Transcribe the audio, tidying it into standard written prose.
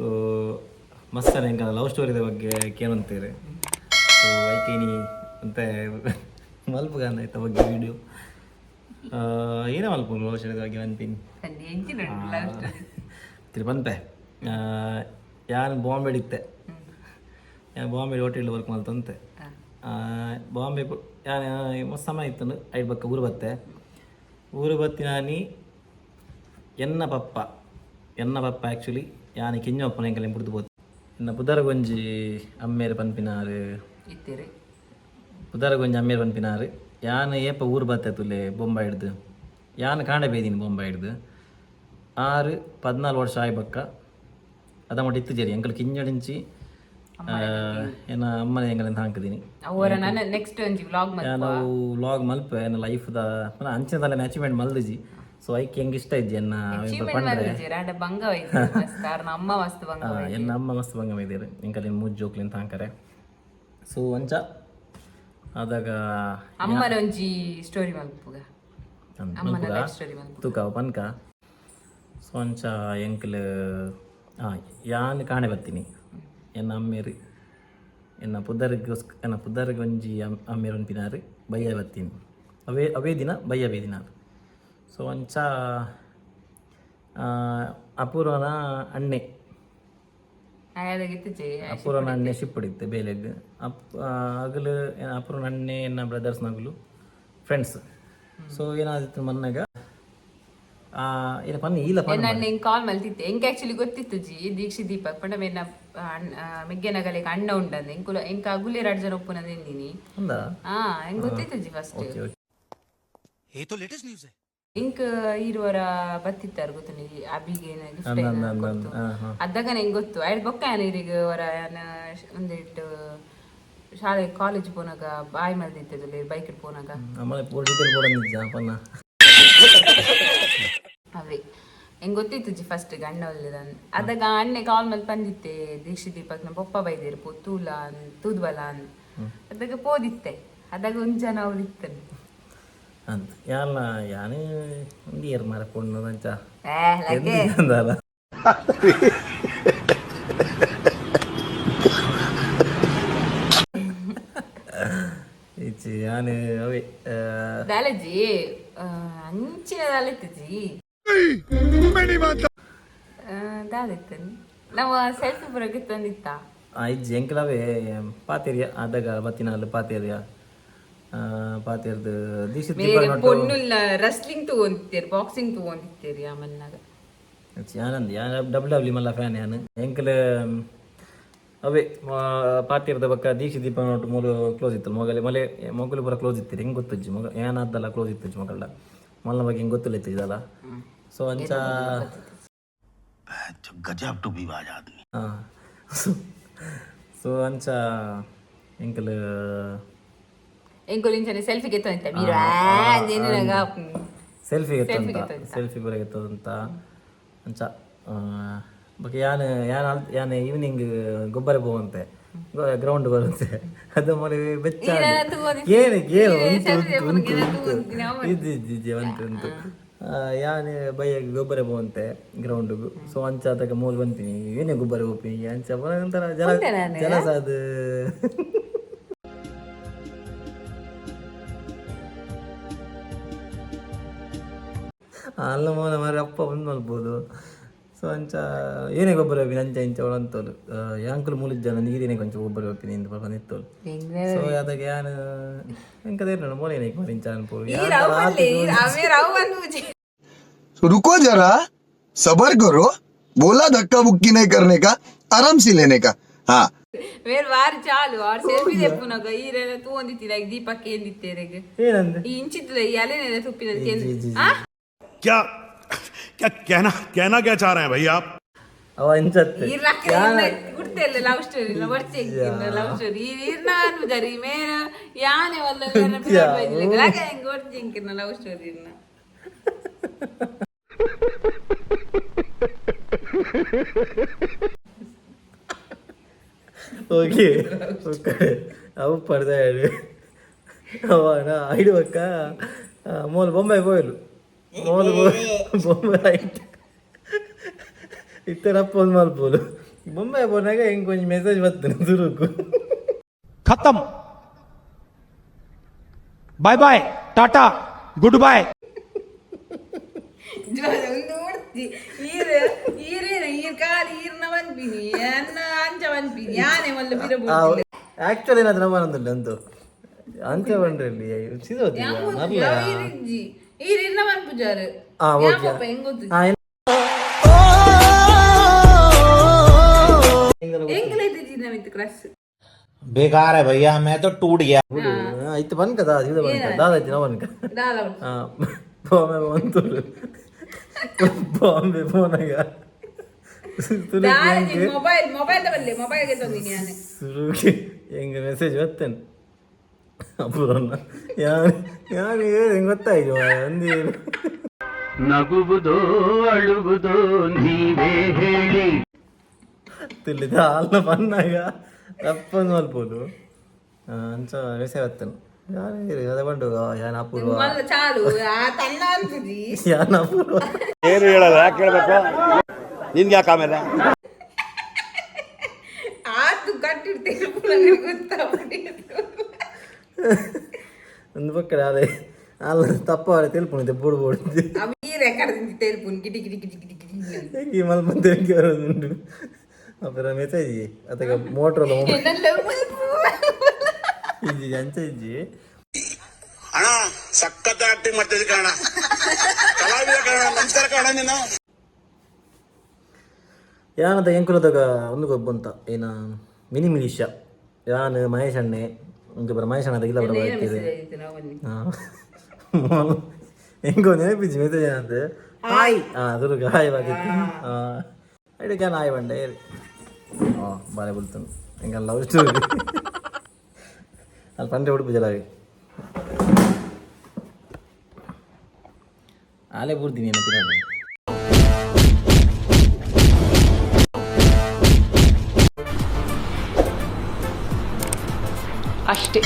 ಸೊ ಮಸ್ತ್ ಎಂಕಲ ಲವ್ ಸ್ಟೋರಿದ ಬಗ್ಗೆ ಕೇಳಂತೀರಿ. ಸೊ ಐಕೇನಿ ಅಂತ ಮಲ್ಪುಗಾನ ಐತ ಬಗ್ಗೆ ವಿಡಿಯೋ. ಏನೇ ಮಲ್ಪು ಲವ್ ಸ್ಟೋರಿದ ಬಗ್ಗೆ ಅನ್ಪಿನಿ? ಎಂಚಿನ ಲವ್ ಸ್ಟೋರಿ? ತಿರುಪಂತೆ ಯಾನ್ ಬಾಂಬೆ ಇತ್ತೆ. ಯಾನ್ ಬಾಂಬೆ ಹೋಟೆಲ್ ವರ್ಕ್ ಮಲ್ತಂತೆ. ಬಾಂಬೆ ಯಾನ್ ಮಸ್ತ್ ಸಮಯ ಇತ್ತು. ಐಟ್ ಬಕ್ಕ ಊರು ಬತ್ತೆ. ಊರು ಬತ್ತಿನಾನಿ ಎನ್ನ ಪಪ್ಪ, ಎನ್ನ ಪಪ್ಪ ಆ್ಯಕ್ಚುಲಿ ಯಾನ್ ಕಿഞ്ഞಪ್ಪನ ಎಂಕಲೆ ಬುಡ್ದು ಪೋತೆ. ಎನ್ನ ಪುದರ್ಗೊಂಜಿ ಅಮ್ಮೇರು ಪನ್ಪಿನಾರು ಇತ್ತೀರಿ. ಪುದರ್ಗೊಂಜಿ ಅಮ್ಮೇರು ಪನ್ಪಿನಾರು. ಯಾನ್ ಏಪ ಊರು ಬತ್ತೆ ತುಲೆ ಬೊಂಬಾಯಿ ಹಿಡ್ದು, ಯಾನ್ ಕಾಂಡೆ ಬೇದಿನಿ ಬೊಂಬಾಯಿ ಹಿಡ್ದು. 6 14 ವರ್ಷ ಆಯ್ ಬಕ್ಕ ಅದ ಮಟ್ಟ ಇತ್ತು ಜರಿ ಎಂಕಲ್ ಕಿಂಜಡಿಂಚಿ ಎನ್ನ ಅಮ್ಮನ ಎಂಕಲೆಂತ ಹಾಕಿದೀನಿ. ಅವರ ನನ್ನ ನೆಕ್ಸ್ಟ್ ಒಂಜಿ ವ್ಲಾಗ್. ನಾವು ವ್ಲಾಗ್ ಮಲ್ಪೆ ಎನ್ನ ಲೈಫ್ದ ಅಂಚಿನ ತಲೆ ಅಚೀವ್ಮೆಂಟ್ ಮಲ್ದಿಜಿ. ಸೊ ಐಕ್ ಹೆಂಗೆ ಇಷ್ಟ ಇಜ್ಜಿ ಎನ್ನ ಪಂಡ್ರೆ. ಮಲ್ಪುಜೆರ್ ಬಂಗ ಮಸ್ತ್, ಆರ್ನ ಅಮ್ಮ ಮಸ್ತ್ ಬಂಗ. ಎನ್ನ ಅಮ್ಮ ಮಸ್ತ್ ಬಂಗ ಇದ್ದೀರಿ. ಎಂಕಲ್ ಮೂಜ್ ಜೋಕ್ಲಿಂತ ಹಾಕರೆ. ಸೊ ಅಂಚ ಆದಾಗ ಅಮ್ಮನ ಒಂಜಿ ಸ್ಟೋರಿ ಮಲ್ಪುಗ, ಅಮ್ಮನ ಲೈಫ್ ಸ್ಟೋರಿ ಮಲ್ಪುಗ. ತೂಕ ಪನ್ಕ. ಸೊ ಅಂಚ ಎಂಕಲ್ ಯಾನ್ ಕಾಣೆ ಬರ್ತೀನಿ. ಎನ್ನ ಅಮ್ಮೇರು ಎನ್ನ ಪುದರ್ಗೆ, ಎನ್ನ ಪುದರ್ಗೆ ಒಂಜಿ ಅಮ್ಮೇರು ಪನ್ಪಿನಾರು ಬಯ್ಯ ಬರ್ತೀನಿ. ಅವೇ ಅವೇ ದಿನ ಬಯ್ಯ ಬೇದಿನ. ಸೊ ಅಂಚ ಅಪೂರ್ವನ ಅಣ್ಣೆ ಆಯಾದಾಗಿತ್ತು. ಅಪೂರ್ವನ ಅಣ್ಣೆ ಶಿಪ್ಪಡಿತ್ತೆ ಬೇಲೆಗ್. ಅಪ್ ಅಗಲು ಅಪೂರ್ವನ ಅಣ್ಣೆ ಎನ್ನ ಬ್ರದರ್ಸ್ ನಗಲು ಫ್ರೆಂಡ್ಸ್. ಸೊ ಏನಾದಿತ್ತು ಮನ್ನಾಗ ಏನ ಪನ್ನಿ ಇಲ್ಲ ಪನ್ನಿ. ನಾನು ಹಿಂಗೆ ಕಾಲ್ ಮಲ್ತಿತ್ತೆ. ಎಂಕ್ ಆಕ್ಚುಲಿ ಗೊತ್ತಿತ್ತು ಜಿ ದೀಕ್ಷಿ ದೀಪಕ್ ಪಂಡ ಮೇರ್ನ ಮೆಗ್ಗೆನಗಲಿಗೆ ಅಣ್ಣ ಉಂಡಂದ. ಎಂಕುಲ ಎಂಕ ಅಗುಲಿ ಎರಡು ಜನ ಒಪ್ಪುನದ ಎಂದಿನಿ. ಅಂದ. ಹಾ, ಎಂಕ್ ಗೊತ್ತಿತ್ತು ಜಿ ಫಸ್ಟ್. Okay okay. ये तो लेटेस्ट न्यूज है. ಇಂಕ್ ಇರುವರ ಬತ್ತಿತ್ತಾರು ಗೊತ್ತು ಅಬಿಗೆ ಗಿಫ್ಟ್ ಅಂದ ಅಂದ ಅಂದ ಹಾಂ ಹಾಂ. ಅದಾಗ ನಂಗೆ ಗೊತ್ತು. ಐಡ್ ಬೊಕ್ಕ ಯಾನ್ ಇರಿಗ್ ವರ ಯಾನ್ ಒಂದಿಟ್ಟು ಶಾಲೆ ಕಾಲೇಜ್ ಪೋನಾಗ ಬಾಯ್ ಮಲ್ದಿತ್ತದಲ್ಲಿ ಬೈಕ್ ಪೋನಾಗ. ಆಮೇಲೆ ಪೂರ ಡೀಟೇಲ್ ಕೂಡ ನಿಜ ಪನ್ನ. ಅವೇ ಹೆಂಗ್ ಗೊತ್ತಿತ್ತು ಜಿ ಫಸ್ಟ್ ಅಣ್ಣ ಒಳ್ಳೆದನ್. ಅದಾಗ ಅಣ್ಣೆ ಕಾಲ್ ಮೇಲೆ ಬಂದಿತ್ತೆ, ದೀಕ್ಷಿ ದೀಪಕ್ನ ಪೊಪ್ಪ ಬೈದಿರು ಪೋ ತೂಲ ತೂದ್ಬಲ ಅನ್. ಅದಾಗ ಪೋದಿತ್ತೆ. ಅದಾಗ ಒಂದ್ ಜನ ಅವ್ರು ಇತ್ತನ್. ಅಂತ ಯಾಲ ಯಾನು ಒಂದು ಏರ್ ಮಾರ ಪೊಣ್ಣು ಅಂಚ. ಏ ಲಗ್ಗೆ. ಅಂದಲ್ಲ. ಇಚ್ಚಿ ಯಾನು ಅವೇ ದಾಲಜಿ ಅಂಚಿನ ದಾಲಿತ್ತು ಜಿ ದಾಲಿತ್ತು. ನಾವು ಸೆಲ್ಫಿ ಬರೋಕೆ ತಂದಿತ್ತ. ಇಜ್ಜಿ ಎಂಕಲವೇ ಪಾತೇರಿಯ ಆದಾಗ ಬತ್ತಿನಲ್ಲಿ ಪಾತೇರಿಯ ಪಾತೇರ್ದು ದೀಕ್ಷಿತ್ ಬೇರೆ ದೀಪಕ್ ನೊಟ್ಟು. ಪೊಣ್ಣುಲ್ಲ ರಸ್ಲಿಂಗ್ ತಗೊಂಡಿತ್ತೇರಿ, ಬಾಕ್ಸಿಂಗ್ ತಗೊಂಡಿತ್ತೇರಿ ಆಮನ್ನಾಗ. ಯಾನಂದ್ ಯಾನ್ ಡಬ್ಲ್ಯೂ ಡಬ್ಲ್ಯೂ ಮಲ್ಲ ಫ್ಯಾನ್ ಯಾನ್. ಎಂಕಲ್ ಅವೇ ಪಾತಿರ್ದ ಬಕ್ಕ ದೀಕ್ಷಿತ್ ದೀಪ ನೋಟು ಮೂಲು ಕ್ಲೋಸ್ ಇತ್ತು. ಮೊಗಲೆ ಮೊಲೆ ಮೊಗಲು ಪೂರ ಕ್ಲೋಸ್ ಇತ್ತು. ಹೆಂಗೆ ಗೊತ್ತುಜ್ಜಿ ಮಗ ಏನಾದ್ದಲ್ಲ ಕ್ಲೋಸ್ ಇತ್ತು ಮಗಳ ಮಲ್ಲ ಬಗ್ಗೆ ಹೆಂಗೆ ಗೊತ್ತಿಲ್ಲ ಇತ್ತು ಇದಲ್ಲ. ಸೊ ಅಂಚ गजब टूबी बाज आदमी. ಹಾಂ, ಸೊ ಅಂಚ ಎಂಕಲ್ ಎಂಕೊಲಿಂಚನೆ ಸೆಲ್ಫಿ ಗೆತ್ತಂತ ಮೀರು ಸೆಲ್ಫಿ ಗೆತ್ತಂತ, ಸೆಲ್ಫಿ ಪೂರ ಗೆತ್ತದಂತ ಅಂಚ. ಬೊಕ ಯಾನ್ ಯಾನ್ ಅಲ್ ಯಾನ್ ಈವ್ನಿಂಗ್ ಗೊಬ್ಬರ ಪೋವಂತೆ ಗ್ರೌಂಡ್ ಬರುತ್ತೆ. ಅದು ಮೊಲೆ ಬೆಚ್ಚ ಏನು ಏನು ಉಂಟು ಉಂಟು ಉಂಟು ಉಂಟು ಇದ್ದು ಇದ್ದು ಇಜ್ಜಿ ಉಂಟು ಉಂಟು. ಯಾನ್ ಬಯ್ಯ ಗೊಬ್ಬರ ಪೋವಂತೆ ಗ್ರೌಂಡ್ಗು. ಸೊ ಅಂಚ ಅದಕ್ಕೆ ಮೂಲು ಬಂತೀನಿ ಏನೇ ಗೊಬ್ಬರ ಹೋಗ್ತೀನಿ ಅಂಚ ಒಂಥರ ಜಲ ಜಲಸಾದ. ಅಲ್ಲ ಮೋನ ಮಾರೆ ಅಪ್ಪ ಬಂದು ಮಲ್ಬೋದು. ಸೊ ಅಂಚ ಏನೇ ಗೊಬ್ಬರ ಹೋಪಿನಿ ಅಂಚ ಇಂಚ ಒಳಂತೋಲು ಯಾಂಕುಲು ಮೂಲಿಜ್ಜನ ನೀರಿನೇ ಕೊಂಚ ಗೊಬ್ಬರ ಹೋಪಿನಿ ಇಂದು ಬಂದಿತ್ತೋಲು. ಸೊ ಅದಕ್ಕೆ ಯಾನ್ ಎಂಕದೇನು ಮೋಲೇನೆ ಇಂಚ ಅನ್ಪೋಲು. रुको जरा, सबर करो. बोला धक्का बुक्की नहीं करने का, आराम से लेने का. हाँ. ಬೇರೆ ವಾರ ಚಾಲು ಅವ್ರ ಸೆಲ್ಫಿ ದೆಪ್ಪುನಾಗ ಈರೆಲ್ಲ ತೂವೊಂದಿತ್ತಿರ ದೀಪಕ್ಕೆ ಏಂದಿತ್ತೇರೆಗ್. ಏನಂದೆ? ಈ ಇಂಚಿತ್ತದ ಈ ಅಲೆನೆಲ್ಲ ತುಪ್ಪಿನ. ಆ. क्या क्या कहना कहना क्या चाह रहे हैं भाई आप? ಅವ ಇಂಚತ್ತೆ. ಗುರ್ತೆಲ್ಲ ಲವ್ ಸ್ಟೋರಿ ಬರ್ಚೆ ಲವ್ ಸ್ಟೋರಿ ಇರ್ನ ಅನ್ಬುಜಾರಿ ಮೇರ ಯಾನೆ ವಲ್ಲ ಹೆಂಗ್ ಗೊರ್ಚಿಂಕಿನ ಲವ್ ಸ್ಟೋರಿ ಇರ್ನ. ಓಕೆ ಓಕೆ, ಅವು ಪಡ್ದಾడు ಅವ ಐಡು ಬಕ್ಕ ಮೋಲು ಬೊಂಬೈ ಪೋಯಲು ಮೋಲು ಬೊಂಬೈ ಐಟ್ ಇತ್ತರ ಅಪ್ಪ ಒಂದು ಮಲ್ಪೋಲು. ಬೊಂಬೆ ಪೋನಾಗ ಹೆಂಗೆ ಕೊಂಚ ಮೆಸೇಜ್ ಬರ್ತೇನೆ ಸುರುಕು. खत्म, bye bye, tata, good bye. ಒಂದು ಉಡ್ತಿ ಈರ್ ಈರೇನ ಈರ್ ಕಾಲಿ ಈರ್ನ ಪನ್ಪಿನಿ ಅನ್ನ ಅಂಚ ಪನ್ಪಿನಿ ಯಾನೆ ಮಲ್ಲ ಪಿರ ಬೋಡ್ತಿಲ್ಲ. ಆಕ್ಚುಲಿ ಏನಾದ್ರು ನಮ್ಮ ಒಂದಿಲ್ಲ ಅಂತು ಅಂಚೆ ಬಂಡ್ರಲ್ಲಿ ಸೀದೋತಿ ಮರ್ಲ. ಈರಿಜ್ಜಿ ಈರ್ ಇರ್ನ ಪನ್ಪುಜಾರು. ಆ, ಓಕೆ. ಹೆಂಗ್ ಗೊತ್ತು? ಆ, ಎಂಕಲೈತೆ ನಮಿತ್ ಕ್ರಶ್. बेकार है भैया, मैं तो टूट गया। ಇತ್ತು ಬನ್ಕದ ಸೀದಾ ಬನ್ಕ ದಾದಾಯ್ತು ನಾವು ಬನ್ಕ. ದಾಲ. ಬಾಂಬೆ ಬಂತೂರು ಬಾಂಬೆ ಪೋನಾಗ ಮೊಬೈಲ್ ಮೊಬೈಲ್ ಬಲ್ಲೆ ಮೊಬೈಲ್ ಗೆ ತಂದಿನಿ ಯಾನೆ. ಸುರುಗೆ ಹೆಂಗೆ ಮೆಸೇಜ್ ಬರ್ತೇನೆ ಅಪೂರ್ಣ ಯಾರು ಯಾರು ಹೆಂಗೆ ಗೊತ್ತಾಯ್ತು ಒಂದು ನಗುವುದೋ ಅಳುವುದೋ ನೀವೇ ಹೇಳಿ. ತಿಳಿದ ಅಲ್ಲ ಬನ್ನಾಗ ತಪ್ಪೊಂದು ಮಲ್ಪೋದು ಅಂಚ ಮೆಸೇಜ್ ಬರ್ತೇನೆ ಯಾರು ಅದೇ ಬಂಡು ಯಾನ್ ಅಪೂರ್ವ. ಮಲ್ಲ ಚಾಲು ಆ ತನ್ನ ಅನ್ಪುಜಿ. ಯಾನ್ ಅಪೂರ್ವ. ಏನು ಹೇಳಲ್ಲ, ಯಾಕೆ ಹೇಳ್ಬೇಕು ನಿನ್ಗೆ? ಯಾಕೆ ಆಮೇಲೆ? ಆತು ಕಟ್ಟಿಡ್ತೇನೆ ನನಗೆ ಗೊತ್ತಾಗ್ಬಿಟ್ಟಿತ್ತು. ಒಂದು ಪಕ್ಕಡೆ ಅದೇ ಅಲ್ಲ ತಪ್ಪವರೆ ತಿಳ್ಕೊಂಡು ಬೋಡು ಬೋಡು. ಅವು ಈ ರೆಕಾರ್ಡ್ ತಿಂತಿ ಕಿಟಿ ಕಿಟಿ ಕಿಟಿ ಕಿಟಿ ಕಿಟಿ. ಹೆಂಗೆ ಮಲ್ಪಂತ ಹೆಂಗೆ ಬರೋದುಂಟು ಅಪರ ಮೆಸೇಜ್ ಅತಗ ಮೋಟ್ರ್ ಎನ್ನ ಲವ್ ಮಲ್ಪು. ಇಜ್ಜಿ ಅಂಚ ಇಜ್ಜಿ. ಅಣ್ಣ, ಸಖತ್ ಆಕ್ಟಿಂಗ್ ಮಾಡ್ತಿದ್ದೆ ಕಣ, ಕಲಾವಿದ ಕಣ. ನಮಸ್ಕಾರ ಕಣ ನೀನು. ಯಾನದ ಎಂಕುಲದಾಗ ಒಂದು ಗೊಬ್ಬಂತ ಏನ ಮಿನಿ ಮಿಲಿಷ ಯಾನ್ ಮಹೇಶ್ ಅಣ್ಣೆ ಇಂಕ ಬರ ಮಹೇಶ್ ಅಣ್ಣ ಇಲ್ಲ ಬರ ಬರ್ತಿದೆ. ಹೆಂಗೋ ನೆನಪಿಜ್ಜಿ ಮೆಸೇಜ್ ಏನಂತ ಹಾಯ್ ಹಾಂ ದುರ್ಗ ಹಾಯ್ ಬಾಕಿತ್ತು. ಹಾಂ ಅಡಿಗೆ ಹಾಯ್ ಬಂಡೆ ಹಾಂ ಬಾರೆ ಬುಲ್ತನು ಎಂಕ ಲವ್ ಸ್ಟೋರಿ ಅಲ್ಲಿ ಪಂಡೆ ಉಡುಪು ಜಲಾವಿ ಆಲೆ ಬೂರ್ತೀನಿ ನೆನಪಿನ. ಅಷ್ಟೇ.